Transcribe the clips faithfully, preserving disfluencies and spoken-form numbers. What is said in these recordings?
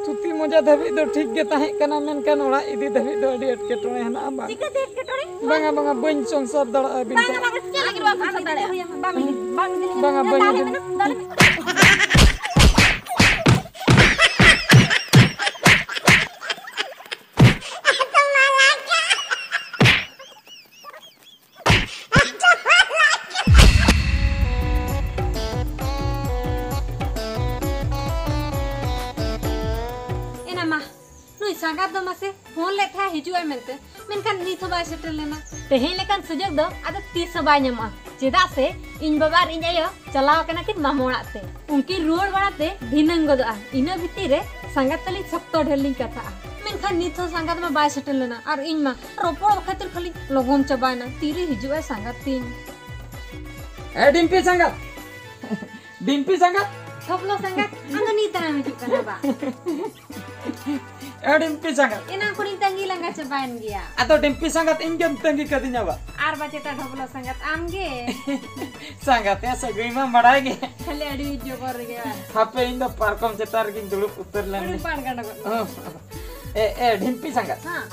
ᱛᱷᱩᱛᱤ ᱢᱚᱡᱟ ᱫᱷᱟᱹᱵᱤᱡ ᱫᱚ ᱴᱷᱤᱠ ᱜᱮ ᱛᱟᱦᱮᱸ ᱠᱟᱱᱟ, ᱢᱮᱱᱠᱷᱟᱱ ᱚᱲᱟᱜ ᱤᱫᱤ ᱫᱷᱟᱹᱵᱤᱡ ᱫᱚ ᱟᱹᱰᱤ ᱮᱴᱠᱮᱴᱚᱬᱮ ᱦᱮᱱᱟᱜᱼᱟ᱾ ᱵᱟᱝ, ᱪᱤᱠᱟᱹᱛᱮ ᱮᱴᱠᱮᱴᱚᱬᱮ? ᱵᱟᱝᱟ, ᱵᱟᱝᱟ, ᱵᱟᱹᱧ ᱥᱚᱝᱥᱟᱨ ᱫᱟᱲᱮᱭᱟᱜᱼᱟ ᱟᱹᱵᱤᱱ ᱵᱟᱝᱟ, ᱥᱟᱶ᱾ ᱵᱟᱝᱟ, ᱪᱮᱫ ᱞᱟᱹᱜᱤᱫ ᱵᱟᱢ ᱥᱚᱝᱥᱟᱨ ᱫᱟᱲᱮᱭᱟᱜᱼᱟ? ᱵᱟᱝ, ᱵᱟᱝ, ᱵᱟᱝᱟ, ᱵᱟᱹᱧ ᱫᱟᱲᱮ ᱟᱸᱡᱚᱢ᱾ ᱢᱮᱱᱟᱜ, ᱫᱟᱲᱮ ᱢᱮᱱᱟᱜ᱾ ᱮᱱᱟ ᱢᱟ, ᱱᱩᱭ ᱥᱟᱸᱜᱟᱛ ᱫᱚ ᱢᱟᱥᱮ ᱯᱷᱳᱱ ᱞᱮᱫ ᱛᱟᱦᱮᱸ ᱦᱤᱡᱩᱜ ᱟᱭ ᱢᱮᱱᱛᱮ, ᱢᱮᱱᱠᱷᱟᱱ ᱱᱤᱛ ᱦᱚᱸ ᱵᱟᱭ ᱥᱮᱴᱮᱨ ᱞᱮᱱᱟ᱾ ᱛᱮᱦᱮᱧ ᱞᱮᱠᱟᱱ ᱥᱩᱡᱳᱜᱽ ᱫᱚ ᱟᱫᱚ ᱛᱤᱥ ᱦᱚᱸ ᱵᱟᱭ ᱧᱟᱢᱚᱜᱼᱟ, ᱪᱮᱫᱟᱜ ᱥᱮ ᱤᱧ ᱵᱟᱵᱟ ᱟᱨ ᱤᱧ ᱟᱭᱳ ᱪᱟᱞᱟᱣ ᱟᱠᱟᱱᱟ ᱠᱤᱱ ᱢᱟᱢᱚ ᱚᱲᱟᱜ ᱛᱮ᱾ ᱩᱱᱠᱤᱱ ᱨᱩᱣᱟᱹᱲ ᱵᱟᱲᱟ ᱛᱮ ᱫᱷᱤᱱᱟᱹᱝ ᱜᱚᱫᱚᱜᱼᱟ, ᱤᱱᱟᱹ ᱵᱷᱤᱛᱤᱨ ᱨᱮ ᱥᱟᱸᱜᱟᱛ ᱛᱟᱹᱞᱤᱧ ᱥᱚᱠᱛᱚ ᱰᱷᱮᱨ ᱞᱤᱧ ᱠᱟᱛᱷᱟᱜᱼᱟ᱾ ᱢᱮᱱᱠᱷᱟᱱ ᱱᱤᱛ ᱦᱚᱸ ᱥᱟᱸᱜᱟᱛ ᱢᱟ ᱵᱟᱭ ᱥᱮᱴᱮᱨ ᱞᱮᱱᱟ, ᱟᱨ ᱤᱧ ᱢᱟ ᱨᱚᱯᱚᱲ ᱠᱷᱟᱹᱛᱤᱨ ᱠᱷᱟᱹᱞᱤ ᱞᱚᱜᱚᱱ ᱪᱟᱵᱟᱭᱮᱱᱟ᱾ ᱛᱤᱨᱮ ᱦᱤᱡᱩᱜ ᱟᱭ ᱥᱟᱸᱜᱟᱛ ᱛᱤᱧ? ᱮ ᱰᱤᱢᱯᱤ ᱥᱟᱸᱜᱟᱛ, ᱰᱤᱢᱯᱤ ᱥᱟᱸᱜᱟᱛ᱾ ᱛᱷᱚᱯᱞᱚ ᱥᱟᱸᱜᱟᱛ, ᱟᱢ ᱫᱚ ᱱᱤᱛ ᱛᱟᱭᱚᱢ ᱦᱤᱡᱩᱜ ᱠᱟᱱᱟ ᱵᱟ? ᱮ ᱰᱤᱢᱯᱤ ᱥᱟᱸᱜᱟᱛ᱾ ᱮᱱᱟᱝ ᱠᱷᱚᱱᱤᱧ ᱛᱟᱺᱜᱤ ᱞᱟᱸᱜᱟ ᱪᱟᱵᱟᱭᱮᱱ ᱜᱮᱭᱟ᱾ ᱟᱫᱚ ᱰᱤᱢᱯᱤ ᱥᱟᱸᱜᱟᱛ ᱤᱧ ᱜᱮᱢ ᱛᱟᱺᱜᱤ ᱠᱟᱫᱤᱧᱟ ᱵᱟ? ᱟᱨ ᱵᱟᱪᱮᱛᱟ ᱰᱷᱚᱵᱞᱚ ᱥᱟᱸᱜᱟᱛ ᱟᱢ ᱜᱮ᱾ ᱥᱟᱸᱜᱟᱛ ᱭᱟ ᱥᱟᱹᱜᱟᱹᱭ ᱢᱟ ᱵᱟᱲᱟᱭ ᱜᱮ᱾ ᱠᱷᱟᱹᱞᱤ ᱟᱹᱰᱤ ᱡᱚᱵᱚᱨ ᱨᱮᱜᱮ ᱵᱟ? ᱦᱟᱯᱮ ᱤᱧ ᱫᱚ ᱯᱟᱨᱠᱚᱢ ᱪᱮᱛᱟᱱ ᱨᱮᱜᱤᱧ ᱫᱩᱲᱩᱵ ᱩᱛᱟᱹᱨ ᱞᱮᱱ ᱩᱰᱩᱠ ᱜᱮ᱾ ᱯᱟᱲ ᱜᱟᱰᱚ ᱜᱚᱫ ᱢᱮ᱾ ᱦᱚᱸ᱾ ᱮ, ᱮ, ᱰᱷᱤᱢᱯᱤ ᱥᱟᱸᱜᱟᱛ᱾ ᱦᱮᱸ᱾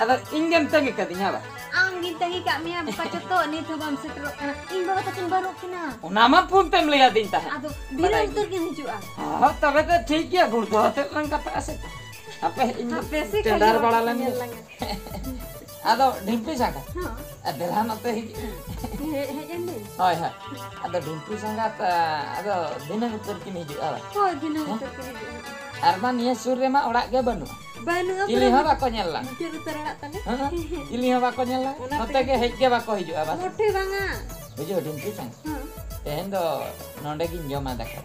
ᱟᱫᱚ ᱤᱧ ᱜᱮᱢ ᱛᱟᱺᱜᱤ ᱠᱟᱫᱤᱧᱟ ᱵᱟ? ᱟᱢ ᱜᱤᱧ ᱛᱟᱺᱜᱤ ᱠᱟᱜ ᱢᱮᱭᱟ ᱵᱟᱯᱟ ᱪᱚᱛᱚ, ᱱᱤᱛ ᱦᱚᱸ ᱵᱟᱢ ᱥᱮᱴᱮᱨᱚᱜ ᱠᱟᱱᱟ᱾ ᱤᱧ ᱵᱟᱵᱟ ᱛᱟᱹᱠᱤᱱ ᱵᱟᱹᱱᱩᱜ ᱠᱤᱱᱟ᱾ ᱚᱱᱟ ᱢᱟ ᱯᱷᱳᱱ ᱛᱮᱢ ᱞᱟᱹᱭ ᱟᱹᱫᱤᱧ ᱛᱟᱦᱮᱸᱫ᱾ ᱟᱫᱚ ᱫᱷᱤᱱᱟᱹᱝ ᱵᱟᱰᱟᱭ ᱩᱛᱟᱹᱨ ᱜᱮ᱾ ᱠᱤᱱ ᱦᱤᱡᱩᱜᱼᱟ᱾ ᱦᱚᱸ, ᱛᱚᱵᱮ ᱛᱚ ᱴᱷᱤᱠ ᱜᱮᱭᱟ, ᱜᱩᱲᱫᱷᱚ ᱟᱛᱮᱫ ᱞᱟᱝ ᱠᱟᱛᱷᱟᱜᱼᱟ ᱥᱮ᱾ ᱦᱟᱯᱮ ᱤᱧ ᱦᱟᱯᱮ ᱥᱮ ᱴᱮᱸᱰᱟᱨ ᱠᱷᱟᱹᱞᱤ ᱵᱟᱲᱟ ᱦᱚᱲ ᱞᱮᱱ ᱧᱮᱞ ᱜᱮ᱾ ᱞᱟᱝᱟ᱾ ᱟᱫᱚ ᱰᱷᱤᱢᱯᱤ ᱥᱟᱸᱜᱟᱛ᱾ ᱦᱚᱸ᱾ ᱟᱨ ᱫᱮᱞᱟ ᱱᱚᱛᱮ ᱦᱤᱡᱩᱜ ᱢᱮ᱾ ᱦᱮᱡ, ᱦᱮᱡ ᱮᱱ ᱫᱚᱧ᱾ ᱦᱳᱭ, ᱦᱳᱭ᱾ ᱟᱫᱚ ᱰᱷᱤᱢᱯᱤ ᱥᱟᱸᱜᱟᱛ, ᱟ, ᱟᱫᱚ ᱫᱷᱤᱱᱟᱹᱝ ᱩᱛᱟᱹᱨ ᱠᱤᱱ ᱦᱤᱡᱩᱜᱼᱟ ᱵᱟ? ᱦᱳᱭ, ᱫᱷᱤᱱᱟᱹᱝ ᱦᱮᱸ? ᱩᱛᱟᱹᱨ ᱠᱤᱱ ᱦᱤᱡᱩᱜᱼᱟ᱾ ᱟᱨ ᱢᱟ ᱱᱤᱭᱟᱹ ᱥᱩᱨ ᱨᱮᱢᱟ ᱚᱲᱟᱜ ᱜᱮ ᱵᱟᱹᱱᱩᱜᱼᱟ᱾ ᱵᱟᱹᱱᱩᱜᱼᱟ, ᱪᱤᱞᱤ ᱯᱩᱨᱟᱹ ᱦᱚᱸ ᱵᱟᱠᱚ ᱧᱮᱞ ᱞᱟᱝ᱾ ᱢᱩᱪᱟᱹᱫ ᱩᱛᱟᱹᱨ ᱚᱲᱟᱜ ᱛᱟᱞᱮ᱾ ᱦᱮᱸ, ᱪᱤᱞᱤ ᱦᱚᱸ ᱵᱟᱠᱚ ᱧᱮᱞ ᱞᱟᱝ᱾ ᱚᱱᱟ ᱱᱚᱛᱮ ᱛᱮᱜᱮ᱾ ᱜᱮ ᱦᱮᱡ ᱜᱮ ᱵᱟᱠᱚ ᱦᱤᱡᱩᱜᱼᱟ ᱵᱟᱥ᱾ ᱢᱚᱴᱷᱮ ᱵᱟᱝᱟ᱾ ᱵᱩᱡᱷᱟᱹᱣ, ᱰᱷᱤᱢᱯᱤ ᱥᱟᱸᱜᱟᱛ᱾ ᱦᱮᱸ᱾ ᱛᱮᱦᱮᱧ ᱫᱚ ᱱᱚᱰᱮ ᱜᱤᱧ ᱡᱚᱢᱟ ᱫᱟᱠᱟ᱾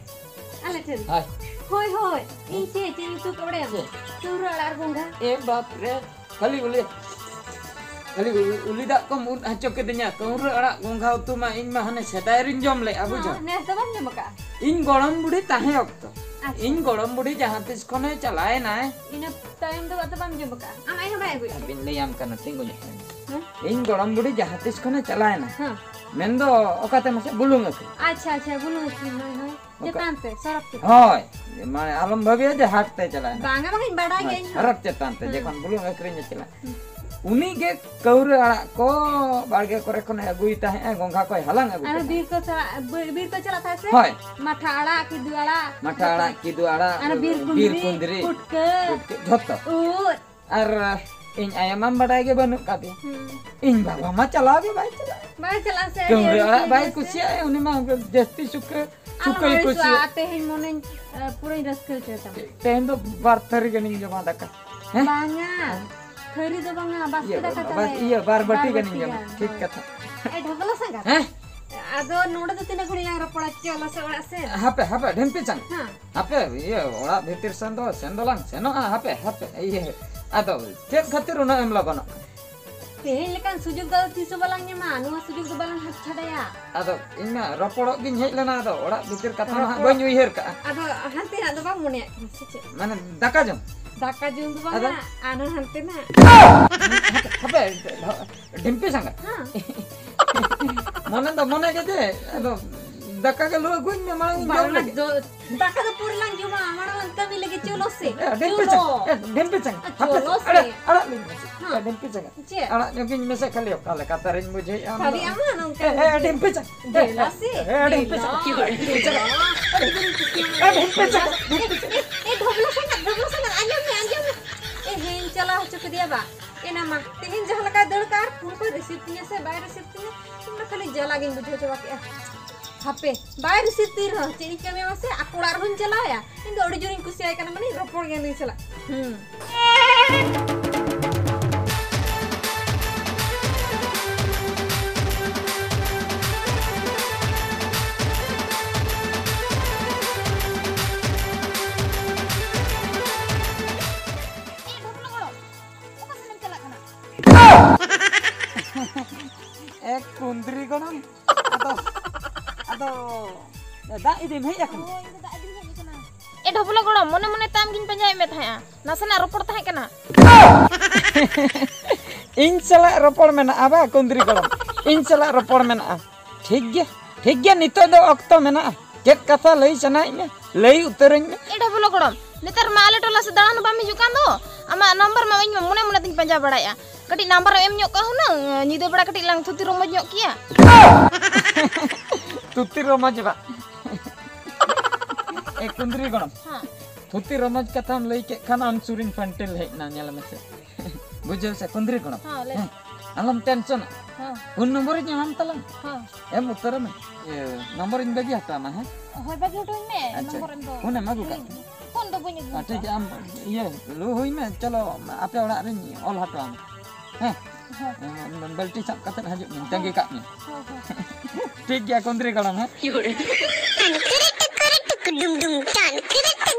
ᱟᱞᱮ ᱴᱷᱮᱱ? ᱦᱳᱭ᱾ ᱦᱳᱭ, ᱦᱳᱭ᱾ ᱤᱧ ᱪᱮᱫ, ᱪᱮᱫ ᱤᱧ ᱩᱛᱩ ᱠᱟᱜ ᱵᱟᱲᱟᱭᱟᱢ? ᱪᱮᱫ? ᱠᱟᱹᱣᱨᱟᱹ ᱟᱲᱟᱜ ᱟᱨ ᱜᱚᱸᱜᱷᱟ᱾ ᱮ ᱵᱟᱯ ᱨᱮ, ᱠᱷᱟᱹᱞᱤ ᱩᱞᱤ, ᱠᱷᱟᱹᱞᱤ ᱩᱞᱤ, ᱩᱞᱤ ᱫᱟᱜ ᱠᱚᱢ ᱩᱫ ᱦᱚᱪᱚ ᱠᱤᱫᱤᱧᱟ᱾ ᱠᱟᱹᱣᱨᱟᱹ ᱟᱲᱟᱜ ᱜᱚᱸᱜᱷᱟ ᱩᱛᱩ ᱢᱟ ᱤᱧ ᱢᱟ ᱦᱟᱱᱮ ᱥᱮᱫᱟᱭ ᱨᱤᱧ ᱡᱚᱢ ᱞᱮᱫᱼᱟ, ᱵᱩᱡᱷᱟᱹᱣ᱾ ᱦᱚᱸ, ᱱᱮᱥ ᱫᱚ ᱵᱟᱢ ᱡᱚᱢ ᱟᱠᱟᱜᱼᱟ? ᱤᱧ ᱜᱚᱲᱚᱢ ᱵᱩᱰᱷᱤ ᱛᱟᱦᱮᱸ ᱚᱠᱛᱚ᱾ ᱟᱪᱪᱷᱟ᱾ ᱤᱧ ᱜᱚᱲᱚᱢ ᱵᱩᱰᱷᱤ ᱡᱟᱦᱟᱸ ᱛᱤᱥ ᱠᱷᱚᱱᱮ ᱪᱟᱞᱟᱣ ᱮᱱᱟᱭ᱾ ᱤᱱᱟᱹ ᱛᱟᱭᱚᱢ ᱫᱚ ᱟᱫᱚ ᱵᱟᱢ ᱡᱚᱢ ᱟᱠᱟᱜᱼᱟ? ᱟᱢ ᱟᱭᱳ ᱦᱚᱸ ᱵᱟᱭ ᱟᱹᱜᱩᱭᱮᱫ ᱛᱮ? ᱟᱹᱵᱤᱱ ᱞᱟᱹᱭᱟᱢ ᱠᱟᱱᱟ, ᱛᱤᱸᱜᱩ ᱧᱚᱜ ᱠᱟᱱᱟ᱾ ᱦᱮᱸ? ᱤᱧ ᱜᱚᱲᱚᱢ ᱵᱩᱰᱷᱤ ᱡᱟᱦᱟᱸ ᱛᱤᱥ ᱠᱷᱚᱱᱮ ᱪᱟᱞᱟᱣ ᱮᱱᱟ᱾ ᱦᱮᱸ᱾ ᱢᱮᱱᱫᱚ ᱚᱠᱟᱛᱮ ᱢᱟᱥᱮ ᱵᱩᱞᱩᱝ ᱟᱹᱠᱷᱨᱤᱧ᱾ ᱟᱪᱪᱷᱟ, ᱟᱪᱪᱷᱟ, ᱵᱩᱞᱩᱝ ᱟᱹᱠᱷᱨᱤᱧ, ᱦᱳᱭ, ᱦᱳᱭ᱾ ᱚᱠᱟ- ᱪᱮᱛᱟᱱ ᱛᱮ, ᱥᱚᱲᱚᱠ ᱪᱮᱛᱟᱱ᱾ ᱦᱳᱭ, ᱢᱟᱱᱮ ᱟᱞᱚᱢ ᱵᱷᱟᱹᱵᱤᱭᱟ ᱡᱮ ᱦᱟᱴ ᱛᱮ ᱪᱟᱞᱟᱣ ᱮᱱᱟ᱾ ᱵᱟᱝᱟ, ᱵᱟᱝᱟᱧ ᱵᱟᱰᱟᱭ ᱦᱳᱭ, ᱜᱮᱭᱟ ᱤᱧ ᱦᱚᱸ᱾ ᱦᱚᱨᱚᱜ ᱪᱮᱛᱟᱱ ᱛᱮ, ᱦᱮᱸ᱾ ᱡᱚᱠᱷᱚᱱ ᱵᱩᱞᱩᱝ ᱟᱹᱠᱷᱨᱤᱧ ᱮ ᱪᱟᱞᱟᱜ᱾ ᱦᱩᱸ᱾ ᱩᱱᱤ ᱜᱮ ᱠᱟᱹᱣᱨᱟᱹ ᱟᱲᱟᱜ ᱠᱚ ᱵᱟᱲᱜᱮ ᱠᱚᱨᱮ ᱠᱷᱚᱱᱮ ᱟᱹᱜᱩᱭ ᱛᱟᱦᱮᱸᱜᱼᱟ, ᱜᱚᱸᱜᱷᱟ ᱠᱚᱭ ᱦᱟᱞᱟᱝ ᱟᱹᱜᱩ ᱟᱨ ᱛᱟᱦᱮᱸᱜᱼᱟ᱾ ᱵᱤᱨ ᱠᱚ ᱪᱟᱞᱟᱜ, ᱵᱤᱨ, ᱵᱤᱨ ᱠᱚ ᱪᱟᱞᱟᱜ ᱛᱟᱦᱮᱸ ᱥᱮ? ᱦᱳᱭ᱾ ᱢᱟᱴᱷᱟ ᱟᱲᱟᱜ, ᱠᱤᱫᱩ ᱟᱲᱟᱜ, ᱢᱟᱴᱷᱟ ᱡᱚᱛᱚ᱾ ᱟᱲᱟᱜ, ᱠᱤᱫᱩ ᱟᱲᱟᱜ, ᱟᱨ ᱵᱤᱨ ᱵᱤᱨ ᱠᱩᱸᱫᱽᱨᱤ, ᱠᱩᱸᱫᱽᱨᱤ, ᱯᱩᱴᱠᱟᱹ, ᱯᱩᱴᱠᱟᱹ, ᱡᱷᱚᱛᱚ᱾ ᱩᱫ᱾ ᱟᱨ ᱤᱧ ᱟᱭᱳ ᱢᱟᱢ ᱵᱟᱰᱟᱭ ᱜᱮ ᱵᱟᱹᱱᱩᱜ ᱠᱟᱫᱮᱭᱟ᱾ ᱦᱩᱸ᱾ ᱤᱧ ᱵᱟᱵᱟ ᱢᱟ ᱪᱟᱞᱟᱣ ᱜᱮ ᱵᱟᱭ ᱪᱟᱞᱟᱜ᱾ ᱵᱟᱭ ᱪᱟᱞᱟᱜᱼᱟ ᱥᱮ, ᱠᱟᱹᱣᱨᱟᱹ ᱟᱹᱰᱤ ᱟᱲᱟᱜ ᱵᱟᱭ ᱨᱟᱹᱥᱠᱟᱹ ᱜᱮ ᱥᱮ᱾ ᱠᱩᱥᱤᱭᱟᱜᱼᱟ, ᱩᱱᱤ ᱢᱟ ᱡᱟᱹᱥᱛᱤ ᱥᱩᱠᱟᱹ, ᱟᱞᱚᱢ ᱥᱩᱠᱟᱹᱭ ᱟᱹᱲᱤᱥᱚᱜᱼᱟ, ᱠᱩᱥᱤᱭᱟᱜᱼᱟ᱾ ᱛᱮᱦᱮᱧ ᱢᱚᱱᱮᱧ, ᱮ, ᱯᱩᱨᱟᱹᱧ ᱨᱟᱹᱥᱠᱟᱹ ᱦᱚᱪᱚᱭ ᱛᱟᱢᱟ᱾ ᱛᱮᱦᱮᱧ ᱫᱚ ᱵᱟᱨ ᱛᱷᱟᱹᱨᱤ ᱜᱟᱱᱤᱧ ᱡᱚᱢᱟ ᱫᱟᱠᱟ᱾ ᱦᱮᱸ? ᱵᱟᱝᱟ, ᱛᱷᱟᱹᱨᱤ ᱫᱚ ᱵᱟᱝᱟ, ᱵᱟᱥᱠᱮ ᱤᱭᱟᱹ, ᱫᱟᱠᱟ ᱵᱟᱥ-, ᱛᱟᱞᱮ᱾ ᱤᱭᱟᱹ, ᱵᱟᱨ ᱵᱟᱹᱴᱤ ᱵᱟᱨ ᱜᱟᱱᱤᱧ ᱵᱟᱹᱴᱤ ᱡᱚᱢᱟ᱾ ᱜᱟᱱ, ᱴᱷᱤᱠ ᱦᱳᱭ᱾ ᱠᱟᱛᱷᱟ᱾ ᱮ, ᱰᱷᱟᱵᱞᱟ ᱥᱟᱸᱜᱟᱛ᱾ ᱦᱮᱸ? ᱟᱫᱚ ᱱᱚᱰᱮ ᱫᱚ ᱛᱤᱱᱟᱹᱜ ᱜᱷᱟᱹᱲᱤᱡ ᱞᱟᱝ ᱨᱚᱯᱚᱲᱟ, ᱪᱚ ᱞᱚᱥᱚᱫ ᱚᱲᱟᱜ ᱥᱮᱫ᱾ ᱦᱟᱯᱮ, ᱦᱟᱯᱮ, ᱰᱷᱤᱢᱯᱤ ᱪᱟᱸᱜ᱾ ᱦᱮᱸ᱾ ᱦᱟᱯᱮ, ᱤᱭᱟᱹ, ᱚᱲᱟᱜ ᱵᱷᱤᱛᱤᱨ ᱥᱮᱱ ᱫᱚ, ᱥᱮᱱ ᱫᱚᱞᱟᱝ ᱥᱮᱱᱚᱜᱼᱟ, ᱦᱟᱯᱮ, ᱦᱟᱯᱮ, ᱤᱭᱟᱹ, ᱟᱫᱚ ᱪᱮᱫ ᱠᱷᱟᱹᱛᱤᱨ ᱩᱱᱟᱹᱜ ᱮᱢ ᱞᱚᱜᱚᱱᱚᱜ ᱠᱟᱱᱟ? ᱛᱮᱦᱮᱧ ᱞᱮᱠᱟᱱ ᱥᱩᱡᱳᱜᱽ ᱫᱚ ᱛᱤᱥ ᱦᱚᱸ ᱵᱟᱞᱟᱝ ᱧᱟᱢᱟ, ᱱᱚᱣᱟ ᱥᱩᱡᱳᱜᱽ ᱫᱚ ᱵᱟᱞᱟᱝ ᱦᱟᱛ ᱪᱷᱟᱰᱟᱭᱟ᱾ ᱟᱫᱚ ᱤᱧ ᱢᱟ ᱨᱚᱯᱚᱲᱚᱜ ᱜᱤᱧ ᱦᱮᱡ ᱞᱮᱱᱟ, ᱟᱫᱚ ᱚᱲᱟᱜ ᱵᱷᱤᱛᱤᱨ ᱠᱟᱛᱷᱟ ᱢᱟ ᱦᱟᱸᱜ ᱨᱚᱯᱚᱲ᱾ ᱵᱟᱹᱧ ᱩᱭᱦᱟᱹᱨ ᱠᱟᱜᱼᱟ᱾ ᱟᱫᱚ ᱦᱟᱱᱛᱮ ᱱᱟᱜ ᱫᱚ ᱵᱟᱢ ᱢᱚᱱᱮᱭᱟᱜ ᱠᱟᱱᱟ ᱥᱮ ᱪᱮᱫ? ᱢᱟᱱᱮ ᱫᱟᱠᱟ ᱡᱚᱢ? ᱫᱟᱠᱟ ᱡᱚᱢ ᱫᱚ ᱵᱟᱝᱟ, ᱟᱫᱚ? ᱟᱨᱦᱚᱸ ᱦᱟᱱᱛᱮ ᱱᱟᱜ᱾ ᱦᱟᱯᱮ, ᱰᱷᱤᱢᱯᱤ ᱥᱟᱸᱜᱟᱛ᱾ ᱦᱮᱸ᱾ ᱢᱚᱱᱮ ᱫᱚ ᱢᱚᱱᱮ ᱜᱮ ᱡᱮ, ᱟᱫᱚ ᱫᱟᱠᱟ ᱜᱮ ᱞᱩ ᱟᱹᱜᱩᱧ ᱢᱮ, ᱢᱟᱲᱟᱝ ᱤᱧ ᱡᱚᱢ ᱵᱟᱝᱟ, ᱞᱮᱜᱮ᱾ ᱫᱚ-, ᱫᱟᱠᱟ ᱫᱚ ᱯᱚᱨᱮ ᱞᱟᱝ ᱡᱚᱢᱟ, ᱢᱟᱲᱟᱝ ᱞᱟᱝ ᱠᱟᱹᱢᱤ ᱞᱮᱜᱮ, ᱪᱚᱞᱚ ᱥᱮ, ᱮ, ᱰᱷᱤᱢᱯᱤ ᱪᱚᱞᱚ᱾ ᱪᱟᱝ, ᱮ, ᱰᱷᱤᱢᱯᱤ ᱪᱟᱝ, ᱦᱟᱯᱮ, ᱪᱚᱞᱚ ᱥᱮ᱾ ᱟᱲᱟᱜ, ᱟᱲᱟᱜ ᱞᱤᱧ ᱢᱮᱥᱮ᱾ ᱦᱮᱸ᱾ ᱮ, ᱰᱷᱤᱢᱯᱤ ᱪᱟᱝ᱾ ᱪᱮᱫ? ᱟᱲᱟᱜ ᱧᱚᱜᱤᱧ ᱢᱮᱥᱮ, ᱠᱷᱟᱹᱞᱤ ᱚᱠᱟ ᱞᱮᱠᱟᱛᱮ ᱨᱤᱧ ᱵᱩᱡᱷᱟᱹᱣᱮᱫᱼᱟ ᱚᱱᱟ ᱠᱷᱟᱹᱞᱤ ᱫᱚ᱾ ᱟᱢ ᱦᱚᱸ ᱱᱚᱝᱠᱟ ᱮ, ᱮ, ᱜᱮ᱾ ᱰᱷᱤᱢᱯᱤ ᱪᱟᱝ᱾ ᱮ, ᱰᱷᱤᱢᱯᱤ ᱪᱟᱝ᱾ ᱮ, ᱰᱷᱤᱢᱯᱤ ᱪᱟᱝ᱾ ᱮ, ᱰᱷᱤᱢᱯᱤ ᱪᱟᱝ᱾ ᱮ, ᱰᱷᱚᱵᱞᱟ ᱥᱟᱸᱜᱟᱛ, ᱰᱷᱚᱵᱞᱟ ᱥᱟᱸᱜᱟᱛ, ᱟᱸᱡᱚᱢ ᱢᱮ, ᱟᱸᱡᱚᱢ ᱢᱮ᱾ ᱮ, ᱦᱮᱸᱧ ᱪᱟᱞᱟᱣ ᱦᱚᱪᱚ ᱠᱮᱫᱮᱭᱟ ᱵᱟ᱾ ᱮᱱᱟ ᱢᱟ, ᱛᱮᱦᱮᱧ ᱡᱟᱦᱟᱸ ᱞᱮᱠᱟᱭ ᱫᱟᱹᱲ ᱠᱟᱜᱼᱟ, ᱟᱨ ᱯᱷᱳᱱ ᱠᱚᱭ ᱨᱤᱥᱤᱵᱷ ᱛᱤᱧᱟ ᱥᱮ ᱵᱟᱭ ᱨᱤᱥᱤᱵᱷ ᱛᱤᱧᱟ, ᱤᱧ ᱫᱚ ᱠᱷᱟᱹᱞᱤ ᱡᱟᱞᱟ ᱜᱤᱧ ᱵᱩᱡᱷᱟᱹᱣ ᱪᱟᱵᱟ ᱠᱮᱜᱼᱟ᱾ ᱦᱟᱯᱮ, ᱵᱟᱭ ᱨᱤᱥᱤᱵᱷ ᱛᱤ ᱨᱮᱦᱚᱸ ᱪᱮᱫ ᱤᱧ ᱠᱟᱹᱢᱤᱭᱟ ᱢᱟᱥᱮ? ᱟᱠᱚ ᱚᱲᱟᱜ ᱨᱮᱦᱚᱸᱧ ᱪᱟᱞᱟᱣ ᱟᱭᱟ᱾ ᱤᱧ ᱫᱚ ᱟᱹᱰᱤ ᱡᱳᱨᱤᱧ ᱠᱩᱥᱤᱭᱟᱭ ᱠᱟᱱᱟ, ᱢᱟᱱᱮ ᱨᱚᱯᱚᱲ ᱜᱮᱭᱟ ᱱᱩᱭ ᱥᱟᱞᱟᱜ᱾ ᱦᱩᱸ᱾ ᱮ ᱰᱷᱚᱠᱞᱚ ᱜᱚᱲᱚᱢ, ᱚᱠᱟ ᱥᱮᱱᱮᱢ ᱪᱟᱞᱟᱜ ᱠᱟᱱᱟ? ᱮ ᱠᱩᱸᱫᱽᱨᱤ ᱜᱚᱲᱚᱢ, ᱟᱫᱚ, ᱟᱫᱚ ᱫᱟᱜ ᱤᱫᱤᱢ ᱦᱮᱡ ᱟᱠᱟᱱᱟ? ᱦᱳᱭ, ᱤᱧ ᱫᱚ ᱫᱟᱜ ᱤᱫᱤᱧ ᱦᱮᱡ ᱟᱠᱟᱱᱟ᱾ ᱮ ᱰᱷᱚᱵᱞᱚ ᱜᱚᱲᱚᱢ, ᱢᱚᱱᱮ ᱢᱚᱱᱮ ᱛᱮ ᱟᱢ ᱜᱤᱧ ᱯᱟᱸᱡᱟᱭᱮᱫ ᱢᱮ ᱛᱟᱦᱮᱸᱜᱼᱟ, ᱱᱟᱥᱮᱱᱟᱜ ᱨᱚᱯᱚᱲ ᱛᱟᱦᱮᱸ ᱠᱟᱱᱟ᱾ ᱤᱧ ᱥᱟᱞᱟᱜ ᱨᱚᱯᱚᱲ ᱢᱮᱱᱟᱜᱼᱟ ᱵᱟ, ᱠᱩᱸᱫᱽᱨᱤ ᱜᱚᱲᱚᱢ? ᱤᱧ ᱥᱟᱞᱟᱜ ᱨᱚᱯᱚᱲ ᱢᱮᱱᱟᱜᱼᱟ᱾ ᱴᱷᱤᱠ ᱜᱮᱭᱟ, ᱴᱷᱤᱠ ᱜᱮᱭᱟ, ᱱᱤᱛᱚᱜ ᱫᱚ ᱚᱠᱛᱚ ᱢᱮᱱᱟᱜᱼᱟ᱾ ᱪᱮᱫ ᱠᱟᱛᱷᱟ ᱞᱟᱹᱭ ᱥᱟᱱᱟᱭᱮᱫ ᱢᱮ, ᱞᱟᱹᱭ ᱩᱛᱟᱹᱨᱟᱹᱧ ᱢᱮ᱾ ᱮ ᱰᱷᱟᱵᱚᱞᱚ ᱜᱚᱲᱚᱢ, ᱱᱮᱛᱟᱨ ᱢᱟ ᱟᱞᱮ ᱴᱚᱞᱟ ᱥᱮᱫ ᱫᱟᱬᱟᱱ ᱵᱟᱢ ᱦᱤᱡᱩᱜ ᱠᱟᱱ ᱫᱚ᱾ ᱟᱢᱟᱜ ᱱᱟᱢᱵᱟᱨ ᱢᱟ ᱤᱧ ᱢᱟ ᱢᱚᱱᱮ ᱢᱚᱱᱮ ᱛᱤᱧ ᱯᱟᱸᱡᱟ ᱵᱟᱲᱟᱭᱮᱫᱼᱟ᱾ ᱠᱟᱹᱴᱤᱡ ᱱᱟᱢᱵᱟᱨ ᱮᱢ ᱧᱚᱜ ᱠᱟᱜ ᱦᱩᱱᱟᱹᱝ, ᱧᱤᱫᱟᱹ ᱵᱮᱲᱟ ᱠᱟᱹᱴᱤᱡ ᱞᱟᱝ ᱛᱷᱩᱛᱤ ᱨᱚᱢᱚᱡᱽ ᱧᱚᱜ ᱠᱮᱭᱟ᱾ ᱛᱷᱩᱛᱤ ᱨᱚᱢᱚᱡᱽ ᱵᱟ᱾ ᱮ ᱠᱩᱸᱫᱽᱨᱤ ᱜᱚᱲᱚᱢ, ᱦᱮᱸ᱾ ᱛᱷᱩᱛᱤ ᱨᱚᱢᱚᱡᱽ ᱠᱟᱛᱷᱟᱢ ᱞᱟᱹᱭ ᱠᱮᱫ ᱠᱷᱟᱱ ᱟᱢ ᱥᱩᱨᱤᱧ ᱯᱷᱟᱱᱴᱤᱞ ᱦᱮᱡ ᱮᱱᱟ, ᱧᱮᱞ ᱢᱮᱥᱮ᱾ ᱵᱩᱡᱷᱟᱹᱣ ᱥᱮ ᱠᱩᱸᱫᱽᱨᱤ ᱜᱚᱲᱚᱢ? ᱦᱮᱸ, ᱞᱟᱹᱭ ᱦᱮᱸ, ᱢᱮ᱾ ᱟᱞᱚᱢ ᱴᱮᱱᱥᱚᱱᱟ᱾ ᱦᱮᱸ᱾ ᱯᱷᱳᱱ ᱱᱚᱢᱵᱚᱨᱤᱧ ᱮᱢᱟᱢ ᱛᱟᱞᱟᱝ᱾ ᱦᱮᱸ᱾ ᱮᱢ ᱩᱛᱟᱹᱨ ᱟᱢᱟᱹᱧ᱾ ᱤᱭᱟᱹ, ᱱᱚᱢᱵᱚᱨᱤᱧ ᱵᱟᱹᱜᱤ ᱦᱚᱴᱚ ᱟᱢᱟ, ᱦᱮᱸ? ᱦᱳᱭ, ᱵᱟᱹᱜᱤ ᱦᱚᱴᱚ ᱟᱹᱧ ᱢᱮ᱾ ᱟᱪᱪᱷᱟ᱾ ᱱᱚᱢᱵᱚᱨ ᱮᱢ ᱫᱚ᱾ ᱯᱷᱳᱱ ᱮᱢ ᱟᱹᱜᱩ ᱠᱟᱜ ᱛᱤᱧᱟ? ᱯᱷᱳᱱ ᱫᱚ ᱵᱟᱹᱧ ᱟᱹᱜᱩ ᱟᱨ ᱴᱷᱤᱠ ᱠᱟᱜᱼᱟ᱾ ᱜᱮᱭᱟ, ᱟᱢ ᱤᱭᱟᱹ, ᱞᱩ ᱦᱩᱭ ᱢᱮ, ᱪᱚᱞᱚ, ᱟᱯᱮ ᱚᱲᱟᱜ ᱨᱤᱧ ᱚᱞ ᱦᱚᱴᱚ ᱟᱢᱟ᱾ ᱦᱮᱸ? ᱦᱮᱸ᱾ ᱵᱟᱹᱞᱴᱤ ᱥᱟᱵ ᱠᱟᱛᱮ ᱦᱤᱡᱩᱜ ᱢᱮ, ᱛᱟᱺᱜᱤ ᱠᱟᱜ ᱢᱮ᱾ ᱦᱮᱸ, ᱦᱮᱸ᱾ ᱴᱷᱤᱠ ᱜᱮᱭᱟ, ᱠᱩᱸᱫᱽᱨᱤ ᱜᱚᱲᱚᱢ, ᱦᱮᱸ?